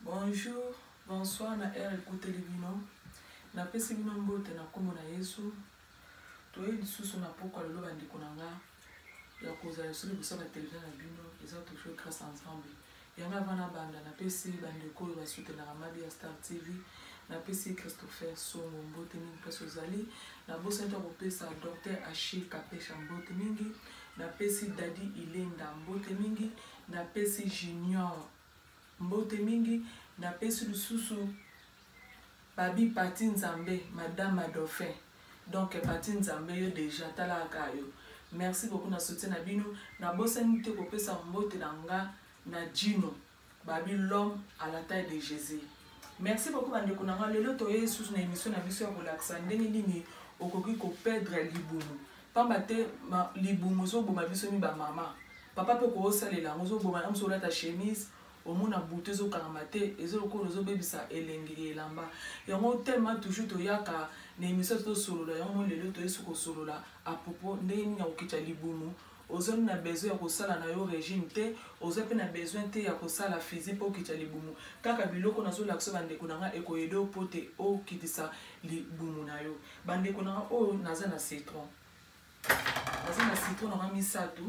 Bonjour, bonsoir na heure ekuteli bino. Napesi bino mbote na nkombo na Yesu. Toye lisusu na pokwa lelo bandeko na nga ya kozala lisusu liboso ya batelevizio na bino eza toujours grâce à Nzambe. Yango avant nabanda napesi bandeko oyo basutenaka Mabi ya Star TV, napesi Christopher Songo mbote mingi place ozali, nabosani te kopesa Docteur Achille Kapesha mbote mingi, napesi Daddy Ilenda mbote mingi, napesi Junior mbote mingi, napesi lisusu Babi Pati Nzambe, Madame Dauphin. Donc Pati Nzambe yo deja tala kaka yo. Merci beaucoup na soutien na bino. Nabosani te kopesa mbote na nga na Djino. Babi l'homme à la taille de Jésus. Merci beaucoup bandeko na nga. Lelo toye lisusu na émission na biso ya kolakisa ndenge nini okoki koperdre libumu. Pamba te libumu ezoboma biso mi ba mama. Papa pe okosalela yango ozoboma na mosu olata chemise omona butu ezokangama te eza lokola ozobebisa elengi ya elamba yango tellement toujours toyaka na émission tosolola yango mo lelo toyesi kosolola à propos ndenge nini ya kokitya libumu ozali na besoin ya kosala na yo régime te oza mpe na besoin te ya kosala physique mpo okitya libumu kaka biloko nazolakisa bandeko na ngai ekoyede yo mpo te okitisa libumu na yo bandeko na ngai oyo naza na citron naza na citron na ngai misato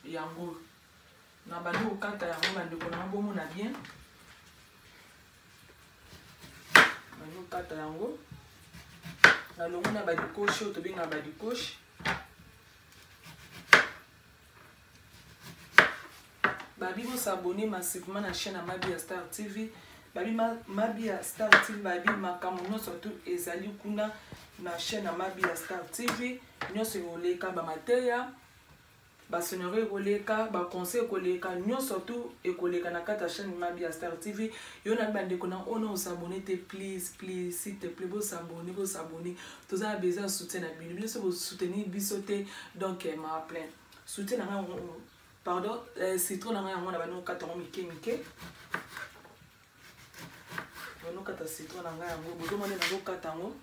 yango Na bandi kokata yango bandeko na bomona bien. Bandi kokata yango. Na longo na badikoshi oyo tobengaka badikoshi. Babi bosabone massivement na chaîne ya Mabi ya Star TV. Babi Mabi ya Star TV babi makambo nyonso tu ezali kuna na chaîne ya Mabi ya Star TV. Nyonso ekoleka ba mateya Ba scenario ekoleka, ba conseil ekoleka, nyonso tout ekoleka na kati ya chaîne Mabi ya Star TV. Yo na bandeko na ono s'abonner te please please s'il te plaît bo s'abonner bo s'abonner. Toza na besoin soutien na bino. Bino so bo soutenir biso te donc eh, ma plein. Soutien na nga pardon, eh, citron na nga yango na bano kata ngo mike mike. Bano kata citron na nga yango, bozomona nazo kata yango.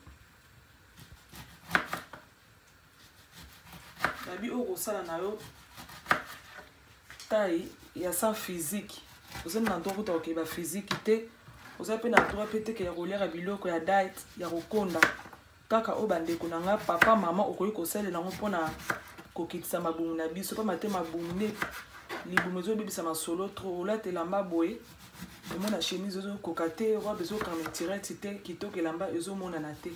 Babi oyo kosala na yo taille ya sans physique oza na droit kuta kokeba physique te oza mpe na droit mpe teke ya koliaka biloko ya diet ya kokonda kaka oyo bandeko na nga papa mama okoki kosalela yango mpona kokitisa mabumu na biso pamba te mabumu nde libumu ezobebisa masolo trop olata elamba boye omona chemise ezokoka te robe ezokanga tirete te kitoko elamba ezomonana te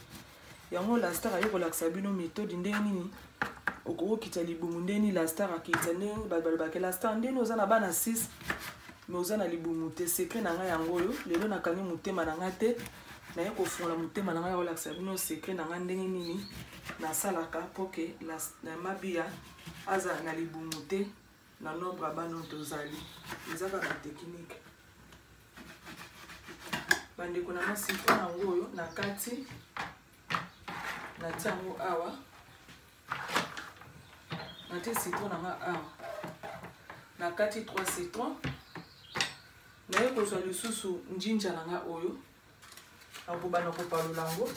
Yango la star aye kolakisa bino methode ndenge nini okoki kokitisa libumu ndenge nini la star akitisa ndenge bato balobaka la star ndenge oza na bana 6 me oza na libumu te secret na ngai yango oyo lelo nakangi motema na ngai te naye kofungola motema na ngai ya kolakisa bino secret na ngai ndenge nini nasalaka mpo ke mabiya azala na libumu te na nombre ya bana oyo tozali eza kaka technique bandeko na nga citron yango oyo na kati natia yango awa natie citron na nga awa na kati 3 citron naye kozwa lisusu njinja na nga oyo nakobanda kopalola yango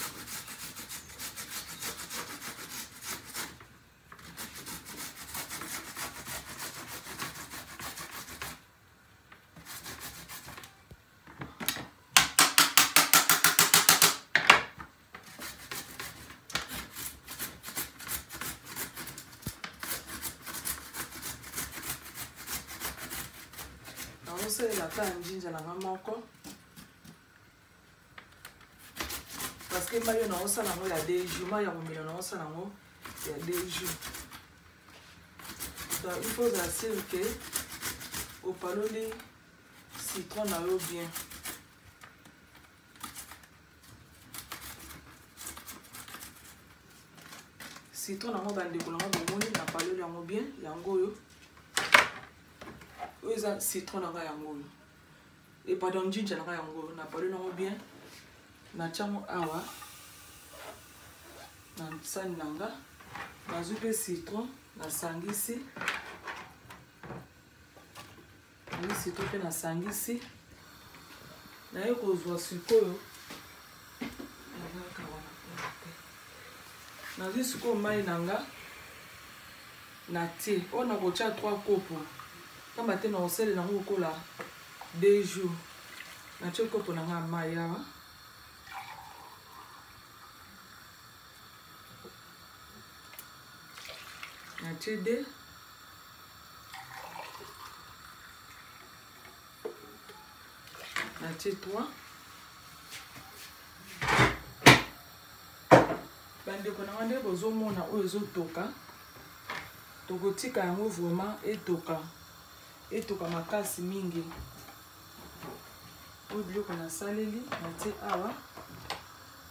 nazosalela kaka njinja na nga moko parce que mai oyo naosala yango ya deux jours mai ya komela naosala yango ya deux jours donc il faut ozala sur que opaloli citron na yo bien citron yango bandeko na ngo bomoni napaloli yango bien yango oyo oyo eza citron na ngai yango oyo e pardon jinja na ngai yango napaloli yango bien natya yango awa na sani na nga nazwi mpe citron nasangisi nazwi citron mpe nasangisi naye kozwa sikoyo nazwi sikoyo mai na nga natie oyo nakotya 3 kopo pamba te nakosalela yango lokola 2 jours. Natie kopo na nga mai awa. Natie de natie 3. Bandeko na nga, nde bozomona oyo ezotoka, tokotika yango vraiment etoka, etoka makasi mingi. Oyo biloko nasaleli, natie awa.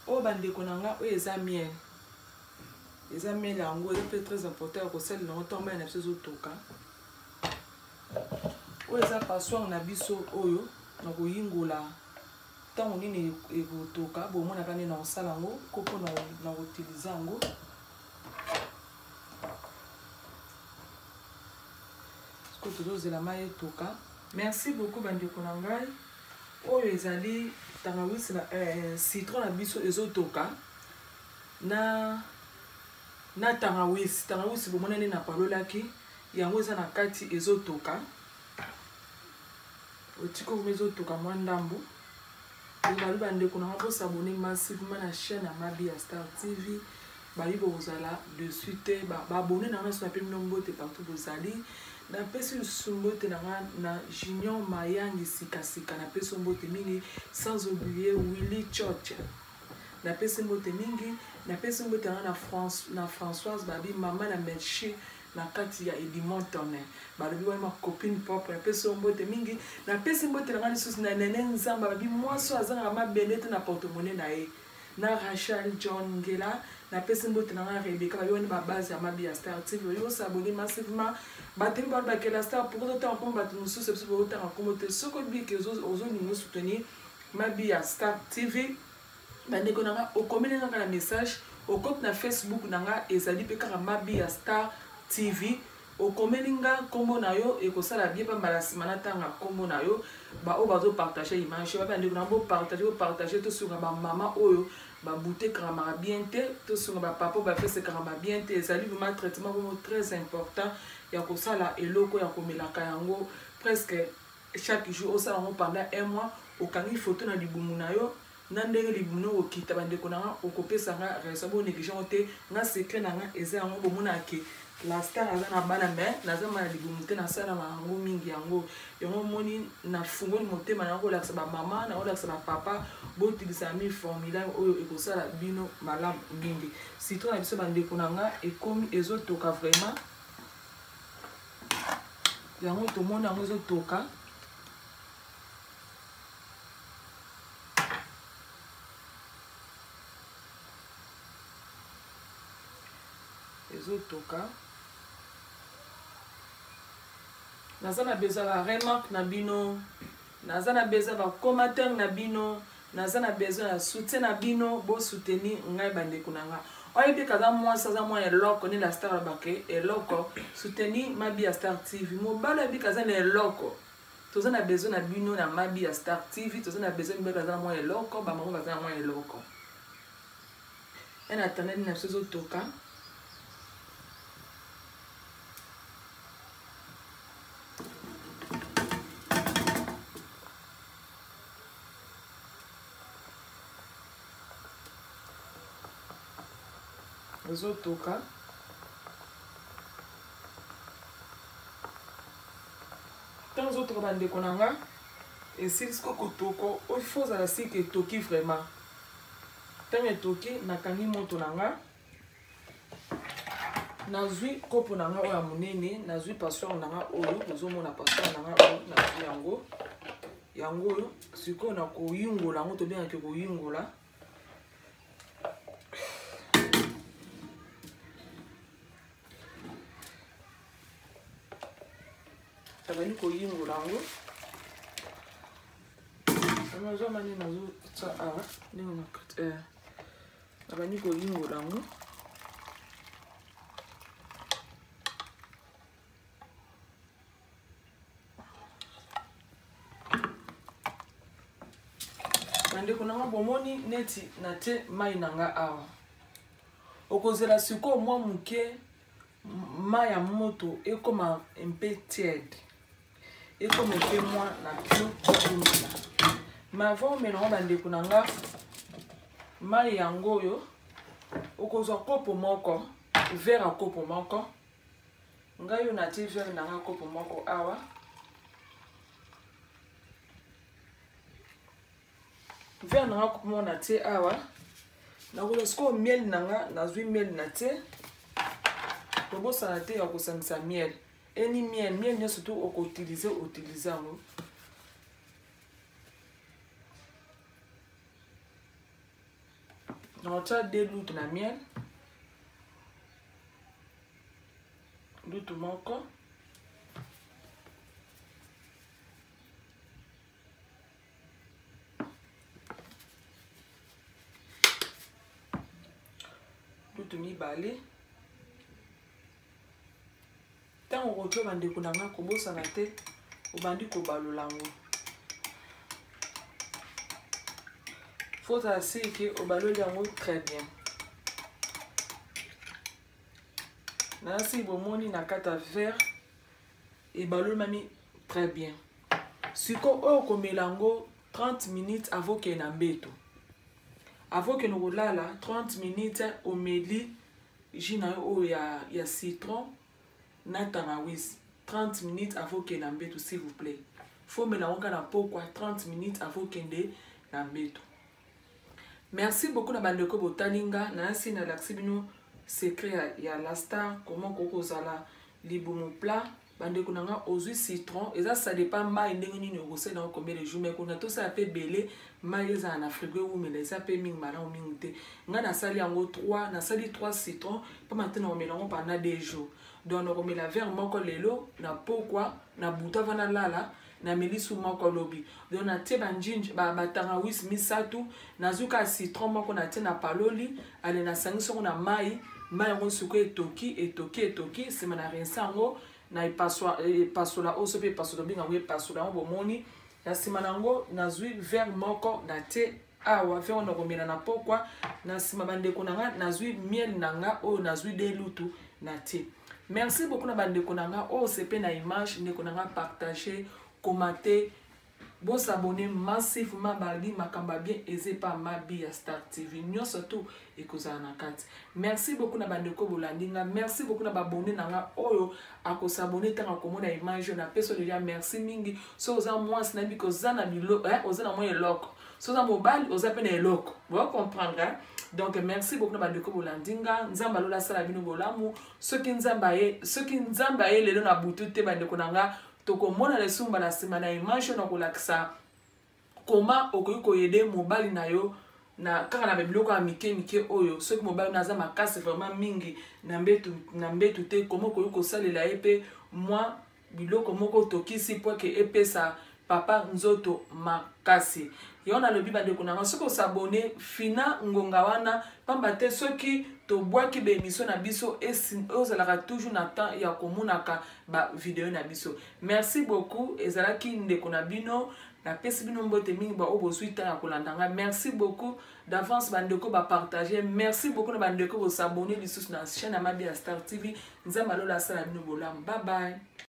Oyo bandeko na nga, oyo eza miel, eza miel yango eza mpe très important ya kosalela yango ntango mai na biso ezotoka. Oyo eza passoire na biso oyo na koyingola ntango nini ekotoka. Bomonaka nde na kosala yango kopo na koutilize yango. Sikoyo tozozela mai etoka. Merci beaucoup bandeko na ngai. Oyo ezali tangawisi na citron na biso ezotoka na tangawisi. Tangawisi bomona nde napalolaki yango eza na kati ezotoka. Otiko vraimen ezotoka mwa ndambu. Balobi bandeko na nga, bosabone massivement na chaîne ya Mabi ya Star TV. Bayi bokozala dessus te. Baabone na nga nyonso, nape bino mbote partout bozali. Napesi lisusu mbote na nga na Junior Mayangi sikasika, napesi mbote mingi, sans oublier Willy Church, napesi mbote mingi. Napesi mbote na nga na France, na Françoise Babi, mama na Melchi na kati ya Edmonton, balobi wana ma copine propre, napesi yo mbote mingi. Napesi mbote na nga lisusu na Nene Nzamba, babi mwasi oyo azangaka mabele te na porte-monnaie na ye, na Rachel John Ngela, napesi mbote na nga Rebecca, babi wana babase ya Mabi ya Star TV. Babi bosabone massivement. Batemi balobakela Star pourquoi totanga nkombo bato mosusu, biso botanga nkombo te. Soki obiki ozolinga osoutenir Mabi ya Star TV, bandeko na nga, okomeli nga kaka na message, okoti na Facebook na nga, ezali mpe kaka Mabi ya Star TV. Okomeli nga nkombo na yo, ekosala bien mpe mbala nsima natanga nkombo na yo. Baoyo bazopartage image, babi bandeko na bopartage, bopartage, tosunga bamama oyo babute ekangamaka bien te, tosunga bapapa oyo bafese ekangama bien te. Ezali vraiment traitement bongo très important ya kosala eloko ya komelaka yango presque chaque jour. Osala yango pendant un mois, okangi photo na libumu na yo na ndenge libumu na okokita. Bandeko na nga, okopesa nga raison, bonéglige yango te. Nga secret na nga eza yango. Bomonaka ke la star aza na bana, mais naza ma na libumu te. Nasalaka yango mingi, yango omoni nafungoli motema na kolakisa bamama, na kolakisa bapapa, botilisa mi formulaire oyo ekosala bino malamu mingi. Citron na biso, bandeko na nga, ekomi ezotoka vraiment. Yango tomoni yango ezotoka. Ezotoka. Naza na besoin ba remarque na bino, naza na besoin ba commentaire na bino, naza na besoin ya soutien na bino. Bosoutenir ngai bandeko na nga. Oyebi kaza mwasi aza mwa eloko nde la star alobake eloko. Soutenir Mabi ya Star TV. Mobali oyebi kaza na eloko, toza na besoin na bino na Mabi ya Star TV. Toza na besoin mibali baza na mwa eloko, bamama baza na mwa eloko. En attendant, nini na biso ezotoka. Ezotoka. Ntango ezotoka, bandeko na nga, esilisi ko kotoko. Ifo ozala sika etoki vraiment. Ntango etoki, nakangi moto na nga, nazwi kopo na nga oyo ya monene, nazwi passoire na nga oyo bozomona, passoire na nga oyo nazwi yango, yango oyo. Sikoyo na koyingola yango, tobengaki koyingola. Tabandi koyingola yango, nazwama nini, nazotya awa ndenge na kati. Nabandi koyingola yango. Bandeko na nga, bomoni neti natie mai na nga awa. Okozela sikoyo mwa moke, mai ya moto ekoma mpe tiède, ekoma mpe mwa na pio komela. Mais avant omela yango, bandeko na nga, mai yango oyo, okozwa kopo moko, verre ya kopo moko. Ngai oyo natie verre na nga kopo moko awa. Verre na nga kopo moko natie awa. Nakozwa sikoyo miel na nga, nazwi miel na tie. Tobosana te ya kosangisa miel. Eni miel, miel nyonso tu okoutilize, utilize yango. Nakotia de lutu na miel, lutu moko, lutu mibale. Ntango okotia, bandeko na nga, kobosana te, obandi kobalola yango. Faut ozala siki obaloli yango très bien. Nasi bomoni na kati ya verre ebalolami très bien. Sikoyo oyo okomela yango 30 minutes avant okende na mbeto, avant okende kolala 30 minutes, omeli jus na yo oyo ya citron na tangawisi 30 minutes avant okende na mbeto. S'il vous plaît, faut omela yango kaka na pokwa, 30 minutes avant okende na mbeto. Merci beaucoup na bandeko botali nga. Nayasi nalakisi bino secret ya La Star, comment okoki kozala libumu plat. Bandeko na nga, ozwi citron, eza ça dépend mai ndenge nini okosala yango, combien de jours. Mais kuna tosala mpe ebele, mai ezala na frigo, ewumela, eza mpe mingi malamu mingi te. Ngai nasali yango 3, nasali 3 citron, mpamba te nakomela yango pendant 2 jours. Donc nakomela verre moko lelo na pokwa, na butu avant nalala, nameli su moko lobi. Donc natie banjinje, batangawisi misato, nazwi kaka citron moko, natie na paloli, ale nasangisi yango na mai. Mai yango sikoyo etoki, etoki, etoki, nsima na rince yango na epasola oyo, so mpe epasola, tobenga yango epasola yango. Bomoni, na nsima na yango nazwi verre moko, natie awa verre oyo nakomela na pokwa. Na nsima, bandeko na nga, nazwi miel na nga oyo, nazwi de lutu, natie. Merci beaucoup na bandeko na nga oyo sepe na image. Ndeko na nga, partage, commenter, bosabone massivement. Balobi makambo ya bien eza epa Mabi ya Star TV, nyonso tu ekozala na kati. Merci beaucoup na bandeko bolandi nga. Merci beaucoup na babone na nga oyo akosabone ntango akomona image oyo. Napesi oyo deja merci mingi. So oza mwasi, nayebi ke oza na bilo, oza na mwa eloko. So oza mobali, oza mpe na eloko, bocomprendre, eh? Donc merci beaucoup na bandeko bolandi nga. Nzambe alola asala bino bolamu. Soki Nzambe aye lelo na butu te, bandeko na nga, tokomona lesumba na nsima na image oyo na kolakisa koma okoki koaider mobali na yo na kaka na babiloko ya mike mike oyo. Soki mobali na aza makasi vraiment mingi na mbetu te, koma okoki kosalela ye mpe mwa biloko moko tokisi po ke epesa papa nzoto makasi. Yango nalobi, bandeko na nga, soki osabone, fina ngonga wana, pamba te soki tobwaki baémission na biso, ozalaka toujours na temps ya komonaka bavideo na biso. Merci beaucoup. Ezalaki ndeko na bino, napesi bino mbote mingi, baoyo bozwi temps ya kolanda nga. Merci beaucoup d'avance, bandeko bapartage. Merci beaucoup na bandeko bosabone lisusu na chaîne ya Mabi ya Star TV. Nzambe alola asala bino bolamu. Bye bye.